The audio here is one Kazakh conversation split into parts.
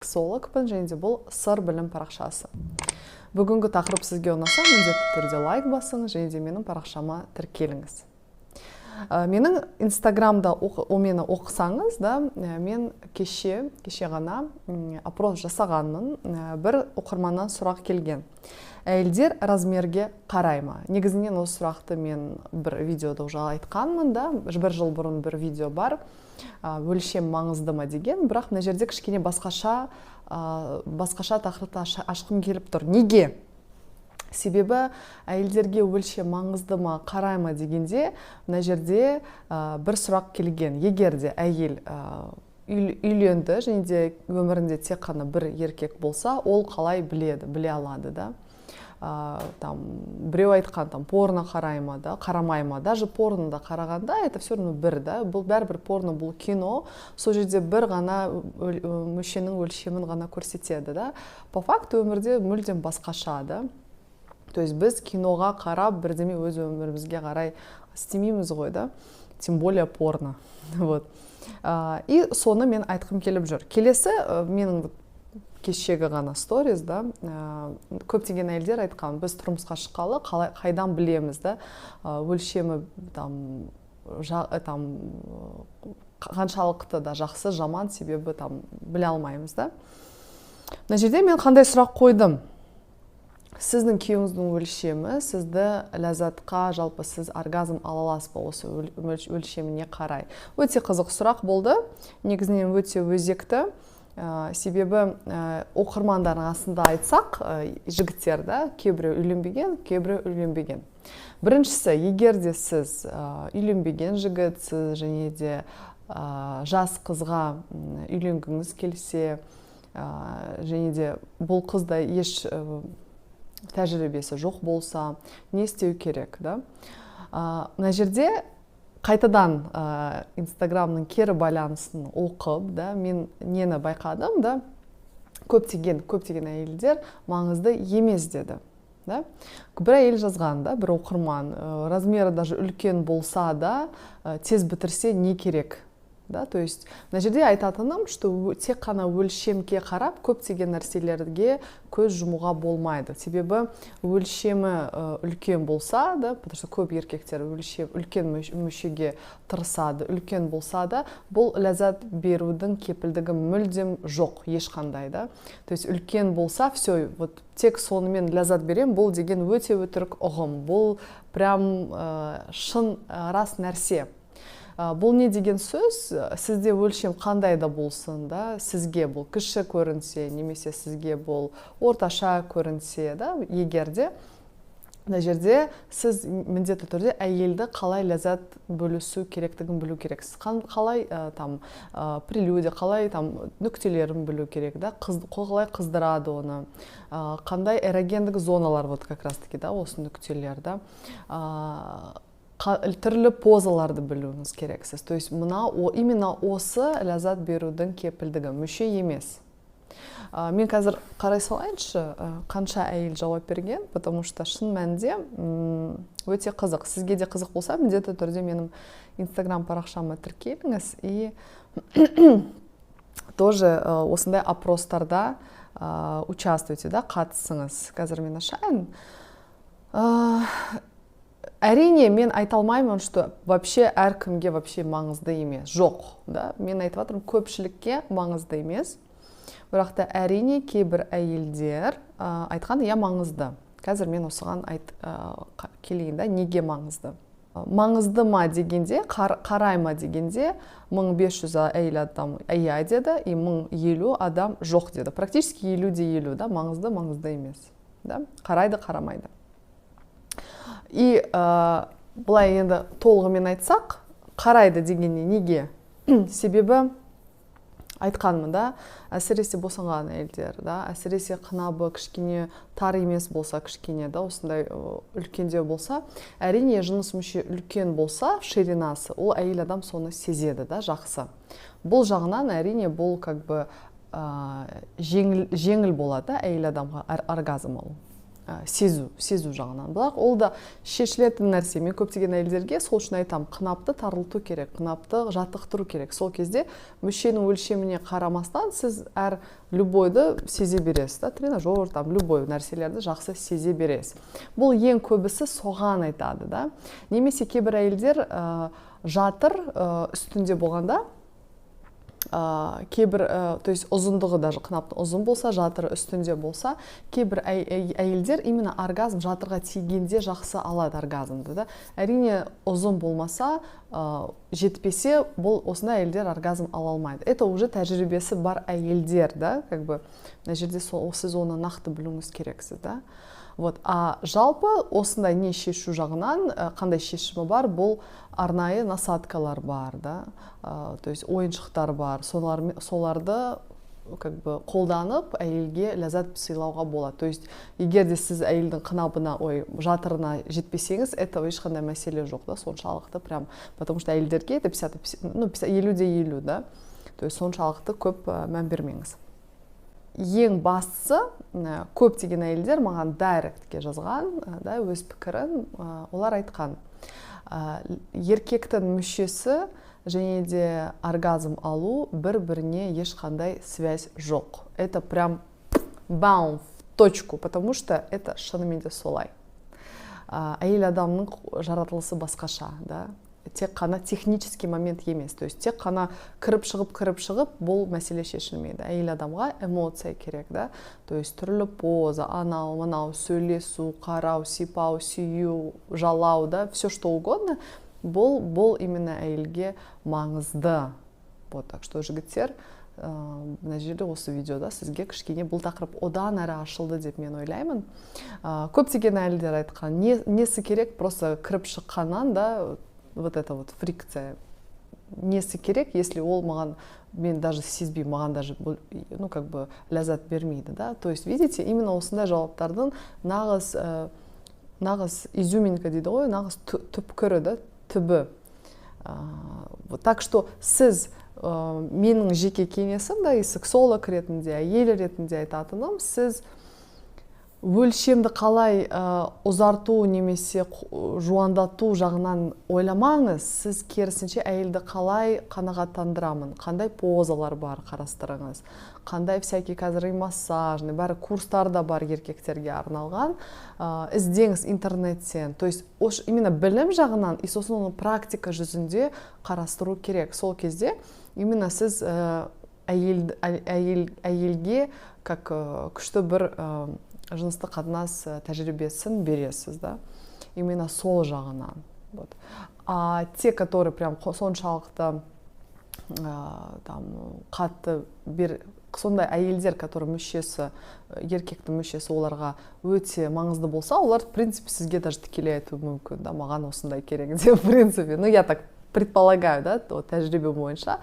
Сексологпын және де бұл Сыр білім парақшасы. Бүгінгі тақырып сізге ұнаса, міндетті түрде лайк басыңыз және де менің парақшама тіркеліңіз. Менің инстаграмда мені оқысаңыз да, мен кеше ғана опрос жасағанмын. Бір оқырманнан сұрақ келген: әйелдер размерге қарай ма? Негізінен осы сұрақты мен бір видеода уже айтқанмын да, бір жыл бұрын бір видео бар, өлшем маңызды ма деген. Бірақ мына жерде кішкене басқаша тақырыпты ашқым келіп тұр. Неге? Себебі әйелдерге өлшем маңызды ма, қарай ма дегенде, мына жерде бір сұрақ келген: егер де әйел үйленді және де өмірінде тек қана бір еркек болса, ол қалай біледі, біле алады да? Там біреу айтқан, там порно қарай ма да, қарамай ма. Даже порнода қарағанда, это все равно бір да, бұл бәрібір порно, бұл кино, сол жерде бір ғана мүшенің өлшемін ғана көрсетеді да. По факту өмірде мүлдем басқаша да. То есть біз киноға қарап бірдеме өз өмірімізге қарай істемейміз ғой да, тем более порно. Вот, и соны мен айтқым келіп жүр. Келесі менің кешегі ғана сторис да, көптеген әйелдер айтқан: біз тұрмысқа шыққалы қалай, қайдан білеміз да, өлшемі там, там қаншалықты да, жақсы, жаман, себебі там біле алмаймыз да. Мына жерде мен қандай сұрақ қойдым? Сіздің күйеуіңіздің өлшемі сізді ләззатқа, жалпы сіз оргазм ала аласыз ба осы өлшеміне қарай? Өте қызық сұрақ болды, негізінен өте өзекті, себебі оқырмандардың астында айтсақ, жігіттер да, кейбіреу үйленбеген, кейбіреу үйленбеген. Біріншісі, егер де сіз үйленбеген жігітсіз және де жас қызға үйленгіңіз келсе және де бұл қызда еш тәжірибесі жоқ болса, не істеу керек да? Мына жерде қайтадан инстаграмның кері байланысын оқып да, мен нені байқадым да? Көптеген әйелдер маңызды емес деді да. Бір әйел жазған да, бір оқырман: размері даже үлкен болса да, тез бітірсе, не керек да. То есть мына жерде айтатыным, что тек қана өлшемге қарап көптеген нәрселерге көз жұмуға болмайды. Себебі өлшемі үлкен болса да, потому что көп еркектер өлшем үлкен мүшеге тырысады, үлкен болса да, бұл ләззат берудің кепілдігі мүлдем жоқ ешқандай да. То есть үлкен болса, все, вот тек сонымен ләззат берем, бұл деген өте өтірік ұғым. Бұл прям шын рас нәрсе. Бұл не деген сөз? Сізде өлшем қандай да болсын да, сізге бұл кіші көрінсе немесе сізге бұл орташа көрінсе да, егер де мына жерде сіз міндетті түрде әйелді қалай ләззат бөлісу керектігін білу керексіз. Қалай там прелюдия, қалай там нүктелерін білу керек да, қалай қыздырады оны, қандай эрогендік зоналар, вот как раз таки да, осы нүктелер да, түрлі позаларды білуіңіз керексіз. То есть мына именно осы ләззат берудің кепілдігі, мүше емес. Мен қазір қарай салайыншы, қанша әйел жауап берген, потому что шын мәнінде өте қызық. Сізге де қызық болса, міндетті түрде менің инстаграм парақшама тіркеліңіз и тоже осындай опростарда участвуйте да, қатысыңыз. Қазір мен ашайын. Әрине, мен айта алмаймын, что вообще әркімге вообще маңызды емес. Жоқ да, мен айтып жатырмын, көпшілікке маңызды емес. Бірақ та әрине кейбір әйелдер айтқан: иә, маңызды. Қазір мен осыған келейін да, неге маңызды. Маңызды ма дегенде, қарай ма дегенде, 1500 әйел адам иә деді и 1050 адам жоқ деді. Практически 50 де 50 да, маңызды, маңызды емес да, қарайды, қарамайды. И былай енді толығымен айтсақ, қарайды дегенне неге? Себебі айтқанмын да, әсіресе босанған әйелдер да, әсіресе қынабы кішкене тар емес болса, кішкене да осындай үлкендеу болса, әрине, жыныс мүше үлкен болса, ширинасы, ол әйел адам соны сезеді да жақсы. Бұл жағынан, әрине, бұл как бы жеңіл болады әйел адамға оргазм алу. сезу жағынан. Бірақ ол да шешілетін нәрсе. Мен көптеген әйелдерге сол үшін айтамын: қынапты тарылту керек, қынапты жаттықтыру керек. Сол кезде мүшенің өлшеміне қарамастан, сіз әр любойды сезе бересіз да, тренажер там, любой нәрселерді жақсы сезе бересіз. Бұл ең көбісі соған айтады да. Немесе кейбір әйелдер жатыр үстінде болғанда, кейбір, то есть ұзындығы даже қынаптың ұзын болса, жатыры үстінде болса, кейбір әйелдер именно оргазм жатырға тигенде жақсы алады оргазмды да. Әрине, ұзын болмаса, жетпесе, бұл осындай әйелдер оргазм ала алмайды. Это уже тәжірибесі бар әйелдер да, как бы мына жерде сол, сіз оны нақты білуіңіз керексіз да. Вот, а жалпы осындай не шешу жағынан қандай шешімі бар? Бұл арнайы насадкалар бар да, то есть ойыншықтар бар, соларды как бы қолданып, әйелге ләззат сыйлауға болады. То есть егер де сіз әйелдің қынабына, ой, жатырына жетпесеңіз, это ешқандай мәселе жоқ да соншалықты прям, потому что әйелдерге это 50, ну, 50 де 50 да. То есть соншалықты көп мән бермеңіз. Ең бастысы, көптеген әйелдер маған директке жазған да өз пікірін. Олар айтқан: еркектің мүшесі және де оргазм алу бір біріне ешқандай связь жоқ. Это прям баум в точку, потому что это шынымен де солай. Әйел адамның жаратылысы басқаша да, тек қана технический момент емес, то есть тек қана кіріп шығып, кіріп шығып, бұл мәселе шешілмейді. Әйел адамға эмоция керек да, то есть түрлі поза, анау мынау, сөйлесу, қарау, сипау, сүю, жалау да, все что угодно. Бұл именно әйелге маңызды. Вот, так что, жігіттер, мына жерде, осы видеода сізге кішкене бұл тақырып одан әрі ашылды деп мен ойлаймын. Көптеген әйелдер айтқан: несі керек, просто кіріп шыққаннан да, вот это вот фрикция несі керек, если ол маған, мен даже сезбеймін, маған даже, ну, как бы ләззат бермейді да. То есть, видите, именно осындай жауаптардың нағыз изюминка дейді ғой, нағыз түпкірі да, түбі. Так что сіз, менің жеке кеңесім да, и сексолог ретінде, әйел ретінде айтатыным: сіз өлшемді қалай ұзарту немесе жуандату жағынан ойламаңыз, сіз керісінше әйелді қалай қанағаттандырамын, қандай позалар бар, қарастырыңыз, қандай всякий қазір и массажный, бәрі курстар да бар еркектерге арналған, іздеңіз интернеттен. То есть именно білім жағынан и сосын оны практика жүзінде қарастыру керек. Сол кезде именно сіз әйелге как күшті бір жыныстық қатынас тәжірибесін бересіз да, именно сол жағынан. Вот, а те, которые прям соншалықты там қатты бер, сондай әйелдер, которые мүшесі, еркектің мүшесі оларға өте маңызды болса, олар в принципе сізге даже тікелей айтуы мүмкін да, маған осындай керек деп. В принципе, ну, я так предполагаю да, вот тәжірибе бойынша,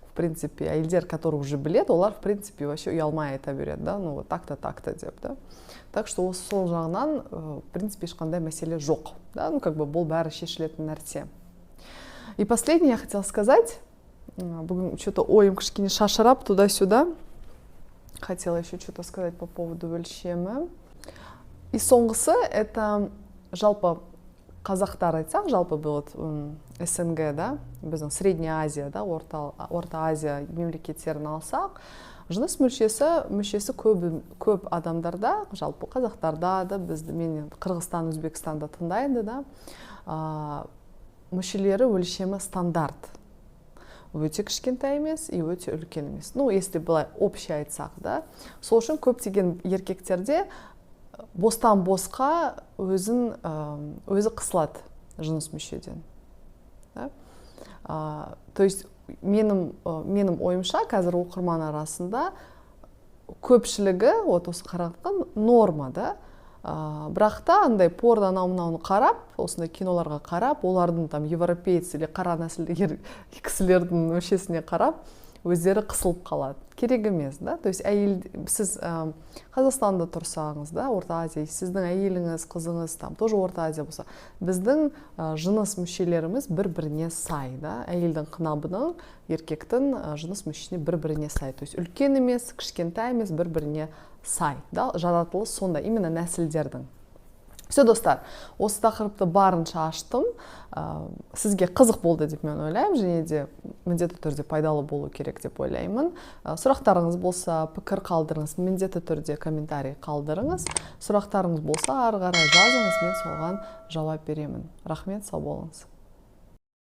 в принципе, әйелдер, которые уже біледі, олар в принципе вообще ұялмай айта береді да, ну вот так то так то деп да. Так что осы сол жағынан, в принципе, ешқандай мәселе жоқ да, ну, как бы бұл бәрі шешілетін нәрсе. И последнее я хотела сказать. Бүгін что то ойым кішкене шашырап туда сюда. Хотела еще что то сказать по поводу өлшемі. И соңғысы, это жалпы қазақтар айтсақ, жалпы вот СНГ да, біздің Средняя Азия да, Орта Азия мемлекеттерін алсақ, жыныс мүшесі көп адамдарда, жалпы қазақтарда да, бізді, мен Қырғызстан, Өзбекстанда тыңдайды да, мүшелері өлшемі стандарт, өте кішкентай емес и өте үлкен емес, ну, если былай общий айтсақ да. Сол үшін көптеген еркектерде бостан босқа өзін өзі қысылады жыныс мүшеден да? То есть менің ойымша, қазір оқырман арасында көпшілігі вот осы қарап норма да. Бірақ та андай порно, анау мынауны қарап, осындай киноларға қарап, олардың там европейцы или қара нәсілді кісілердің мүшесіне қарап. Өздері қысылып қалады, керек емес да. То есть әйел, сіз Қазақстанда тұрсаңыз да, Орта Азия, сіздің әйеліңіз, қызыңыз там тоже Орта Азия болса, біздің жыныс мүшелеріміз бір біріне сай да. Әйелдің қынабының, еркектің жыныс мүшесіне бір біріне сай, то есть үлкен емес, кішкентай емес, бір біріне сай да. Жаратылыс сондай, именно нәсілдердің. Все, достар, осы тақырыпты барынша аштым. Сізге қызық болды деп мен ойлаймын және де міндетті түрде пайдалы болу керек деп ойлаймын. Сұрақтарыңыз болса, пікір қалдырыңыз, міндетті түрде комментарий қалдырыңыз. Сұрақтарыңыз болса, ары қарай жазыңыз, мен соған жауап беремін. Рахмет, сау болыңыз.